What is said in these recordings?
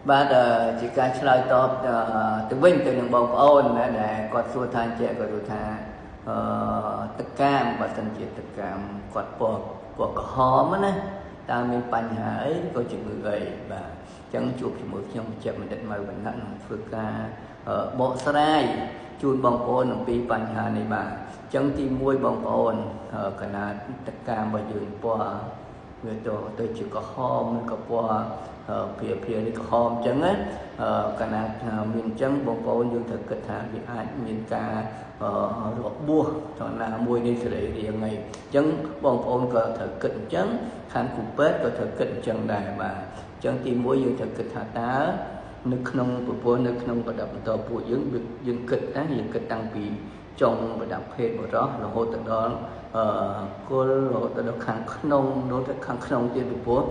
បាទជាការឆ្លើយតបទៅវិញទៅនឹងបងប្អូនដែលគាត់សួរថាចេះគាត់សួរថាទឹកកាមបើសិនជាទឹកកាមគាត់ពណ៌ក្រហមណាតើមានបញ្ហាអីក៏ជំងឺអីបាទអញ្ចឹងជួបជាមួយខ្ញុំជាបណ្ឌិតម៉ៅវណ្ណៈនឹងធ្វើការបកស្រាយជូនបងប្អូនអំពីបញ្ហានេះបាទអញ្ចឹងទី1បងប្អូនកណាទឹកកាមរបស់យើងពណ៌វាទៅជាក្រហមឬក៏ពណ៌ព្រាឬក្រហមអញ្ចឹងណាកាលណាមានអញ្ចឹងបងប្អូនយើងត្រូវគិតថាវាអាចមានការរបួសត្រង់ណាមួយនៃសរីរាង្គអីអញ្ចឹងបងប្អូនក៏ត្រូវគិតអញ្ចឹងខាងគ្រូពេទ្យក៏ត្រូវគិតអញ្ចឹងដែរបាទអញ្ចឹងទី1យើងត្រូវគិតថាតើនៅក្នុងប្រព័ន្ធនៅក្នុងប្រដាប់បន្តពួកយើងយើងគិតណាយើងគិតតាំងពីចុងប្រដាប់ភេទបុរសរហូតទៅដល់គល់រហូតទៅដល់ខាងក្នុងនោះទៅខាងក្នុងទៀតពីព្រោះ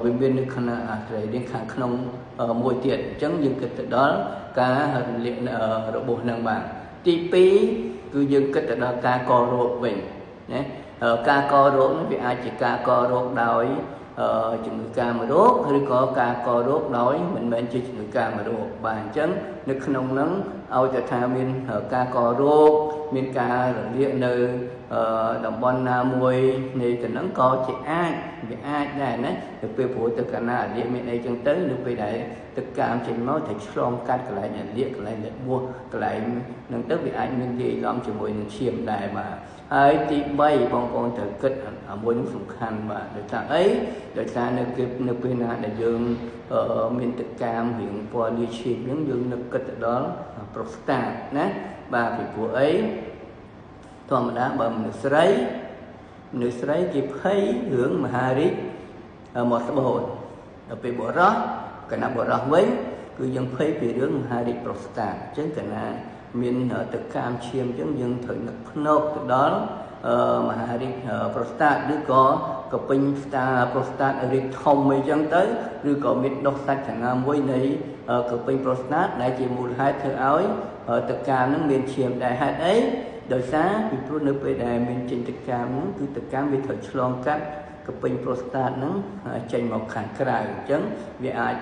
វាមាននៅក្នុងអាសរីរាង្គខាងក្នុងមួយទៀតអញ្ចឹងយើងគិតទៅដល់ការរលាករបួសនឹងបាទទី2គឺយើងគិតទៅដល់ការករោគវិញណាការករោគនេះវាអាចជាការករោគដោយជំងឺកាមរោគឬក៏ការករោគដោយមិនមែនជាជំងឺកាមរោគបាទអញ្ចឹងនៅក្នុងហ្នឹងឲ្យតែថាមានការករោគមានការរលាកនៅតំបន់ណាមួយនៃទៅហ្នឹងក៏ជាអាចវាអាចដែរណាទៅពេលព្រោះទៅកាលណារលាកមានអីចឹងទៅនៅពេលដែលទឹកកាមចេញមកត្រូវឆ្លងកាត់កន្លែងរលាកកន្លែងរបួសកន្លែងហ្នឹងទៅវាអាចមានលាយឡំជាមួយនឹងឈាមដែរបាទហើយទី3បងប្អូនត្រូវគិតមួយនឹងសំខាន់បាទដោយសារអីដោយសារនៅពេលណាដែលយើងមានទឹកកាមរៀងពណ៌លាយឈាមហ្នឹងយើងនឹកគិតទៅដល់ប្រូស្តាតណាបាទពីព្រោះអីធម្មតាបើមនុស្សស្រីគេភ័យរឿងមហារាជមាត់ស្បូនដល់ពេលបុរសគណៈបុរសវិញគឺយើងភ័យពីរឿងមហារាជប្រូស្តាតអញ្ចឹងគណៈមានទឹកកាមឈាមអញ្ចឹងយើងត្រូវនឹកភ្នែកទៅដល់មហារាជប្រូស្តាតឬក៏កពេញស្តាប្រូស្តាតរីកធំអីចឹងទៅឬក៏មានដុះសាច់ណាមួយនៃកពេញប្រូស្តាតដែលជាមូលហេតុធ្វើឲ្យទឹកកាមនឹងមានឈាមដែរហេតុអីដោយសារពីព្រោះនៅពេលដែលមានចេញទឹកកាមហ្នឹងគឺទឹកកាមវាត្រូវឆ្លងកាត់កពេញប្រូស្តាតហ្នឹងចេញមកខាងក្រៅអញ្ចឹងវាអាច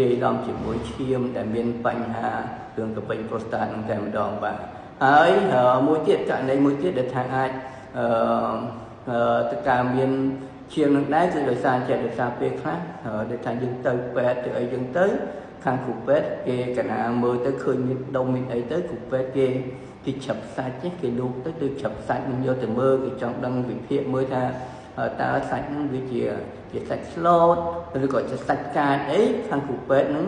លាយឡំជាមួយឈាមដែលមានបញ្ហារឿងកពេញប្រូស្តាតហ្នឹងតែម្ដងបាទហើយមួយទៀតករណីមួយទៀតដែលថាអាចទឹកកាមមានឈាមនឹងដែរគឺដោយសារចេះដោយសារពេលខ្លះដែលថាយើងទៅពេទ្យទៅអីយើងទៅខាងគ្រូពេទ្យគេកណាមើលទៅឃើញមានដុំមានអីទៅគ្រូពេទ្យគេឆឹបសាច់គេលូកទៅឆឹបសាច់នឹងយកទៅមើលគេចង់ដឹងវិភាគមើលថាតើសាច់នឹងវាជាសាច់ស្លូតឬក៏ជាសាច់កាចអីខាងគ្រូពេទ្យនឹង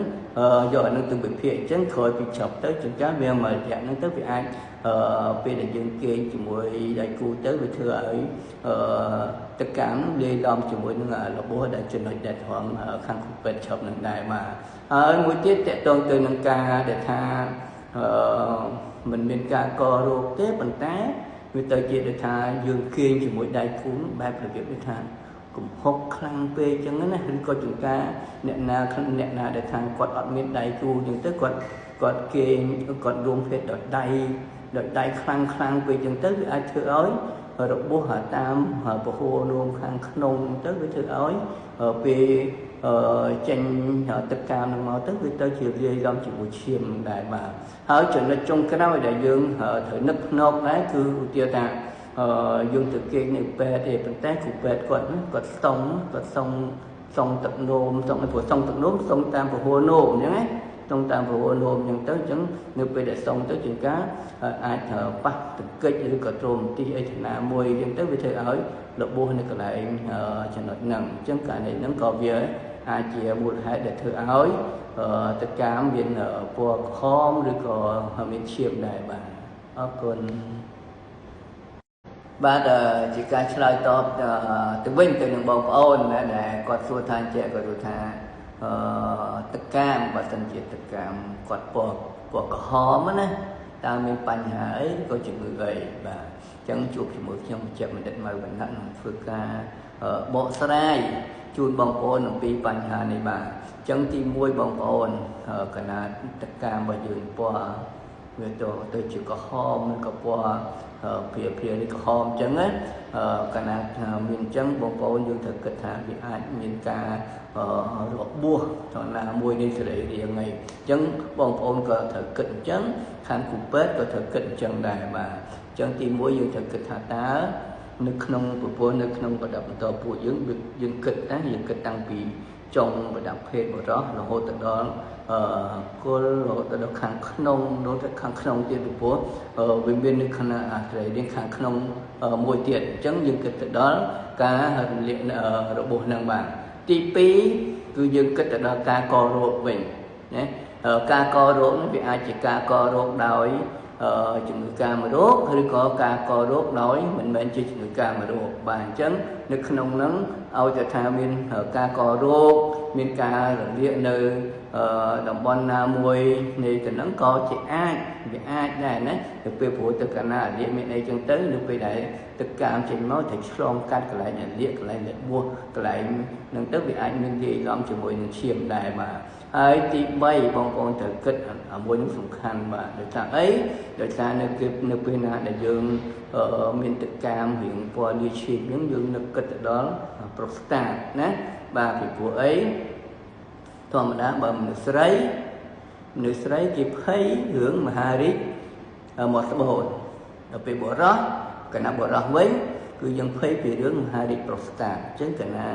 យកអានឹងទៅវិភាគអញ្ចឹងក្រោយពីឆឹបទៅជួនកាលវាមួយរយៈហ្នឹងទៅវាអាចពេលដែលយើងគេងជាមួយដៃគូទៅវាធ្វើឲ្យទឹកកាមលាយឡំជាមួយនឹងរបួសដែលចំណុចដែលត្រង់ខាងគ្រូពេទ្យឆឹបនឹងដែរបាទហើយមួយទៀតតកតងទៅនឹងការដែលថាមិនមានការករោគទេប៉ុន្តែវាទៅជាដូចថាយើងគេងជាមួយដៃគូបែបរបៀបដូចថាកំហុកខ្លាំងពេកអញ្ចឹងណាឬក៏ជួនកាលអ្នកណាដែលថាគាត់អត់មានដៃគូអញ្ចឹងទៅគាត់គេងគាត់រួមភេទដោយដៃខ្លាំងខ្លាំងពេកអញ្ចឹងទៅវាអាចធ្វើឲ្យរបួសតាមពហុនោមខាងក្នុងទៅវាធ្វើឲ្យពេលចេញទឹកកាមនឹងមកទៅវាទៅជាលាយឡំជាមួយឈាមដែរបាទហើយចំណុចចុងក្រោយដែលយើងត្រូវនឹកភ្នែកដែរគឺឧទាហរណ៍ថាយើងទៅគេងនៅពេទ្យទេប៉ុន្តែគ្រូពេទ្យគាត់ស្តុងទឹកនោមស្តុងព្រោះស្តុងទឹកនោមស្តុងតាមពហុនោមអញ្ចឹងណាស្តុងតាមពហុនោមអញ្ចឹងទៅអញ្ចឹងនៅពេលដែលស្តុងទៅជួនកាលអាចប៉ះទង្គិចឬក៏ទ្រមទីអីឋានៈមួយអញ្ចឹងទៅវាធ្វើឲ្យរបួសនៅកន្លែងចំណុចហ្នឹងអញ្ចឹងករណីហ្នឹងក៏វាអាចជាមូលហេតុដែលធ្វើឲ្យទឹកកាមមានពណ៌ក្រហមឬក៏មានឈាមដែរបាទអរគុណបាទជាការឆ្លើយតបទៅវិញទៅនឹងបងប្អូនដែលគាត់សួរថាចេះគាត់សួរថាទឹកកាមបើសិនជាទឹកកាមគាត់ពណ៌ក្រហមណាតើមានបញ្ហាអីក៏ជំងឺអីបាទអញ្ចឹងជួបជាមួយខ្ញុំជាបណ្ឌិតម៉ៅវណ្ណៈនឹងធ្វើការបកស្រាយជូនបងប្អូនអំពីបញ្ហានេះបាទអញ្ចឹងទី1បងប្អូនកណាទឹកកាមរបស់យើងពណ៌ វាទៅជាក្រហមឬក៏ពណ៌ព្រាព្រាឬក្រហមអញ្ចឹងណាកាលណាមានអញ្ចឹងបងប្អូនយើងត្រូវគិតថាវាអាចមានការរបួសត្រង់ណាមួយនៃសរីរាង្គអីអញ្ចឹងបងប្អូនក៏ត្រូវគិតអញ្ចឹងខាងគ្រូពេទ្យក៏ត្រូវគិតអញ្ចឹងដែរបាទអញ្ចឹងទីមួយយើងត្រូវគិតថាតើនៅក្នុងប្រព័ន្ធនៅក្នុងប្រដាប់បន្តពូជយើងយើងគិតណាយើងគិតតាំងពីចុងប្រដាប់ភេទបុរសរហូតទៅដល់គល់រហូតទៅដល់ខាងក្នុងនោះទៅខាងក្នុងទៀតពីព្រោះវាមាននៅខណៈអាត្រីរៀងខាងក្នុងមួយទៀតអញ្ចឹងយើងគិតទៅដល់ការរលាករបួសនឹងបាទទី2គឺយើងគិតទៅដល់ការករោគវិញណាការករោគនេះវាអាចជាការករោគដោយជំងឺកាមរោគឬក៏ការករោគដោយមិនមែនជាជំងឺកាមរោគបាទអញ្ចឹងនៅក្នុងហ្នឹងឲ្យតែថាមានការករោគមានការរលាកនៅតំបន់ណាមួយនៃទៅហ្នឹងក៏ជាអាចវាអាចដែរណាទៅពេលព្រោះទឹកកាលណារលាកមានអីចឹងទៅនៅពេលដែលទឹកកាមចេញមកត្រូវឆ្លងកាត់កន្លែងរលាកកន្លែងរបួសកន្លែងហ្នឹងទៅវាអាចមានលាយឡំជាមួយនឹងឈាមដែរបាទហើយទី3បងប្អូនត្រូវគិតអាមួយហ្នឹងសំខាន់បាទដោយសារអីដោយសារនៅពេលណាដែលយើងមានទឹកកាមរៀងពណ៌លាយឈាមហ្នឹងយើងនឹកគិតទៅដល់ប្រូស្តាតណាបាទពីព្រោះអីធម្មតាបើមនុស្សស្រីគេភ័យរឿងមហារាជមាត់ស្បូនដល់ពេលបុរសគណៈបុរសវិញគឺយើងភ័យពីរឿងមហារាជប្រូស្តាតអញ្ចឹងកាលណា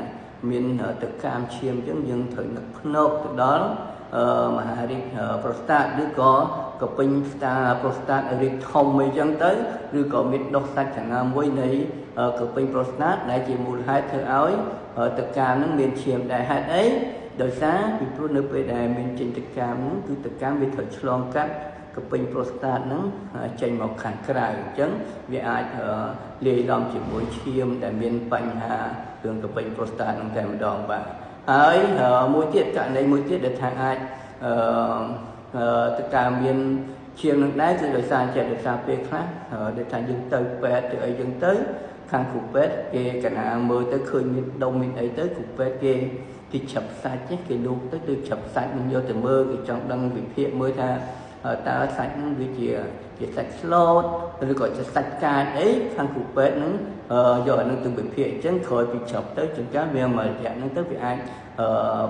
មានទឹកកាមឈាមអញ្ចឹងយើងត្រូវនឹកភ្នែកទៅដល់មហារាជប្រូស្តាតឬក៏កពេញស្តាប្រូស្តាតរីកធំអីចឹងទៅឬក៏មានដុះសាច់ខាងណាមួយនៃកពេញប្រូស្តាតដែលជាមូលហេតុធ្វើឲ្យទឹកកាមនឹងមានឈាមដែរហេតុអីដោយសារពីព្រោះនៅពេលដែលមានចេញទឹកកាមហ្នឹងគឺទឹកកាមវាត្រូវឆ្លងកាត់កពេញប្រូស្តាតហ្នឹងចេញមកខាងក្រៅអញ្ចឹងវាអាចលាយឡំជាមួយឈាមដែលមានបញ្ហារឿងកពេញប្រូស្តាតហ្នឹងតែម្ដងបាទហើយមួយទៀតករណីមួយទៀតដែលថាអាចទឹកកាមមានឈាមនឹងដែរគឺដោយសារចេះដោយសារពេលខ្លះដែលថាយើងទៅពេទ្យទៅអីយើងទៅខាងគ្រូពេទ្យគេកាលណាមើលទៅឃើញមានដុំមានអីទៅគ្រូពេទ្យគេឆាប់សាច់គេលូកទៅឆាប់សាច់នឹងយកទៅមើលគេចង់ដឹងវិភាគមើលថាតើសាច់ហ្នឹងវាជាសាច់ស្លូតឬក៏ជាសាច់កាចអីខាងគ្រូពេទ្យហ្នឹងយកអាហ្នឹងទៅវិភាគអញ្ចឹងក្រោយពីឆាប់ទៅជួនកាលវាមួយរយៈហ្នឹងទៅវាអាច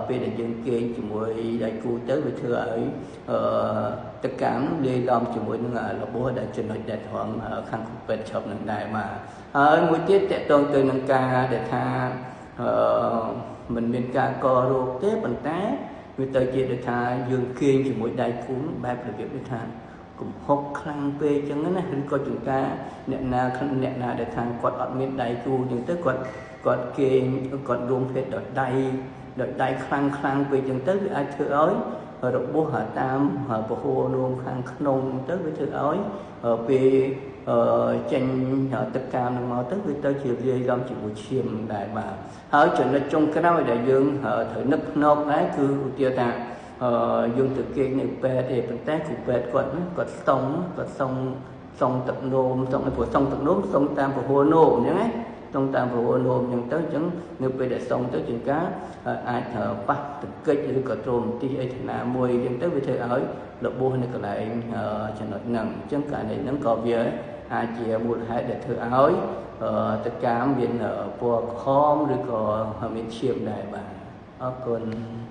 ពេលដែលយើងគេងជាមួយដៃគូទៅវាធ្វើឲ្យទឹកកាមលាយឡំជាមួយនឹងរបួសដែលចំណុចដែលត្រង់ខាងគ្រូពេទ្យឆាប់នឹងដែរបាទហើយមួយទៀតតកតងទៅនឹងការដែលថាមិនមានការករោគទេប៉ុន្តែវាទៅជាដូចថាយើងគេងជាមួយដៃគូបែបរបៀបដូចថាកំហុកខ្លាំងពេកចឹងណាឬក៏ជួនកាលអ្នកណាដែលថាគាត់អត់មានដៃគូចឹងទៅគាត់គេងគាត់រួមភេទដោយដៃខ្លាំងពេកចឹងទៅវាអាចធ្វើឲ្យរបួសតាមពហុនោមខាងក្នុងទៅវាធ្វើឲ្យពេលចេញទឹកកាមនឹងមកទៅវាទៅជាលាយឡំជាមួយឈាមដែរបាទហើយចំណុចចុងក្រោយដែលយើងត្រូវនឹកភ្នែកដែរគឺឧទាហរណ៍ថាយើងទៅគេងនៅពេទ្យទេប៉ុន្តែគ្រូពេទ្យគាត់ស្ទង់គាត់សុងទឹកនោមសុងព្រោះសុងទឹកនោមសុងតាមពហុនោមអញ្ចឹងណាសុងតាមពហុនោមអញ្ចឹងទៅអញ្ចឹងនៅពេលដែលសុងទៅជួនកាលអាចប៉ះទឹកកិច្ចឬក៏ទ្រមទីអីឋានៈមួយអញ្ចឹងទៅវាធ្វើឲ្យរបួសនៅកន្លែងចំណុចហ្នឹងអញ្ចឹងករណីហ្នឹងក៏វាអាចជាមូលហេតុដែលធ្វើឲ្យទឹកកាមមានពណ៌ក្រហមឬក៏មានឈាមដែរបាទអរគុណ។